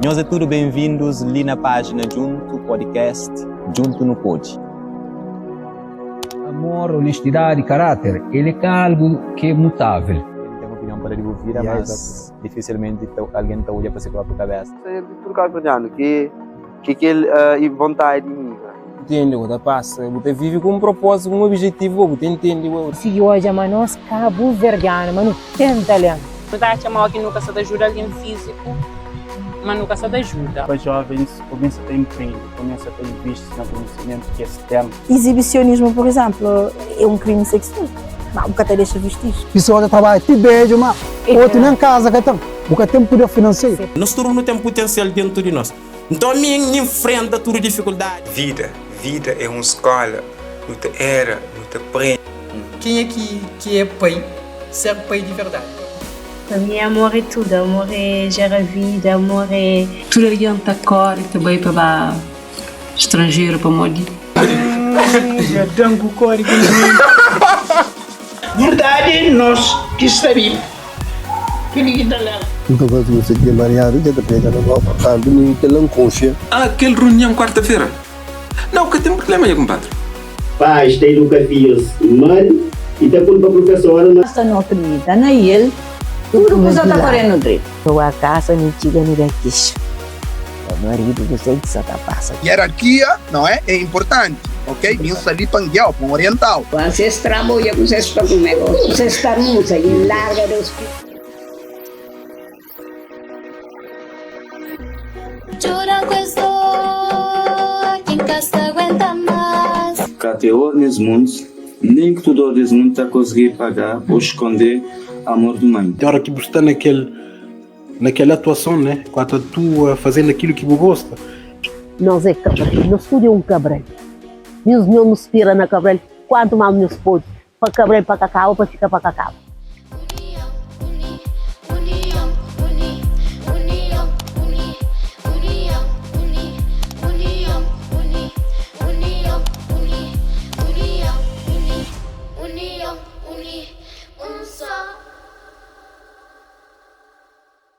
Nhos é tudu ben-vindus li na pájina Djuntu Podcast, Djuntu Nu Pode. Amor, onestidadi, karáter, el é ka algu ki é mutável. N ten opinion pa da di bu vida, mas difisilmenti algen ta odja pa se própi kabésa. Di tudu kabuverdianu ki ki kel vontadi di imigra. Ntende bu ta pasa, bu ta vive ku un propózitu, ku un objetivu, bu ta intende. Konsigi odja ma nos kabuverdianu ma nu ten talentu. Nu ta atxa mau ki nu ka sa ta djuda algen fíziku, ma nu ka sa ta djuda. Pa jovens kumesa ta empreende, kumesa ta invisti na konhisimentu ki es ten. Izibisionismu, pur izénplu, é un krimi seksual, má bu ka ta dexa vistiju. Pesoas ta trabadja ti bedju, má otu nen kaza ka ten. Bu ka ten puder finanseru. Nos tudu nu ten putensial dentu di nos. Nton mi N infrenta tudu difikuldadi. Vida, vida é un skóla, nu ta era, nu ta prende. Kenha ki ki é pai, ser pai di verdadi. Pa mi amor é tudo, amor é gera vida, amor é. Tudu algen ta kóre ta bai pa ba stranjeru pamodi. Dja da-m ku kódigu Verdadi é nos ki sta riba. Kel ki ta leba. N ta fasi kusa ki é mariadu, dja ta pega na bo. Purtantu, mi kel-la N kunfia. Ah, kel runion kuarta-fera? Nau, ka ten prubléma, nha kunpadri. Pais ta eduka fidjus mal i ta kulpa profesor ma. Sta no akredita na el, tudu kusa ta korenu dretu. No ba kasa, no txiga no da kexa pa maridu kuzê ki sa ta pasa. Hierarquia, não é? É importante, ok? Bin sali pa ngiau, pa un oriental. Ses traboja ku ses ta kume, ku ses ta musa, i larga dos pi. Ka ten or nes mund, nen ku tudu or des mund ta konsgui pagá o skondê amor di mãe. Ora ki bu sta na kel na kel atuason né, ku ta atua fazendo aquilo ki bu gosta. Nos é Cabral, nos tudu é un Cabral. Nhos nhos nu spira na Cabral kuantu más nhos pode pa Cabral pa ka kaba, pa fika pa ka kaba.